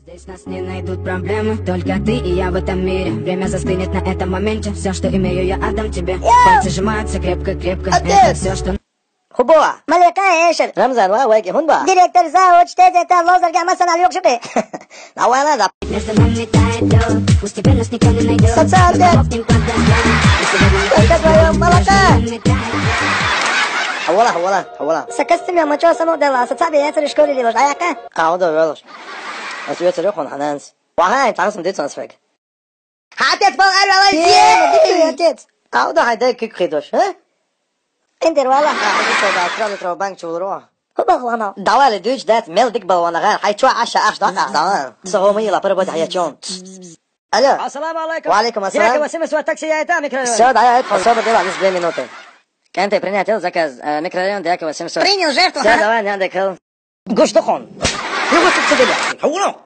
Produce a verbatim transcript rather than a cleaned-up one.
Здесь нас не найдут проблемы, только ты и я в этом мире. Время застынет на этом моменте, все, что имею, я отдам тебе. Пальцы сжимаются крепко-крепко, это все, что... Хуба. Малека эшер. Рамзан, ва, вайки, хунба. Директор за, уч, тез, это лозерга, масана, лёк, шипе. Давай, ладно. Между нами тает лёд, пусть теперь нас никто не найдёт. Социал, блядь. Лопнем под дождём. И сегодня... Только твоё молоко. Между нами тает лёд. Хавала, хавала, хавала. Сакастым я мочо само дела, социал, я цари школе лилош, а яка? А, он довёлош. А тебе цари хон хананс. Вахай, тансым дит сон сфег. Отец был орёл, отец! Отец! А куда хайда кик хидош, а? Интервала. А, это что, да, сразу трёх банк чулро. Хуба хуана. Давай, дюч, дат, мел дик балвана гар. Хай чё, аша, аш, да? Давай. Согомы ила, пара бод, хая чон. Алло. Ассаламу алейкум. Ва алейкум ассалам. Директор Васим Исуа такси я это микрорайон. Всё, да, я это, всё, было, две минуты. Кенте принятил заказ, э, микрорайон Дьякова семьсот. Принял жертву, ха? Всё, давай, не надо, кыл. Гуштухон. Не вот тут тебе. Хавуно.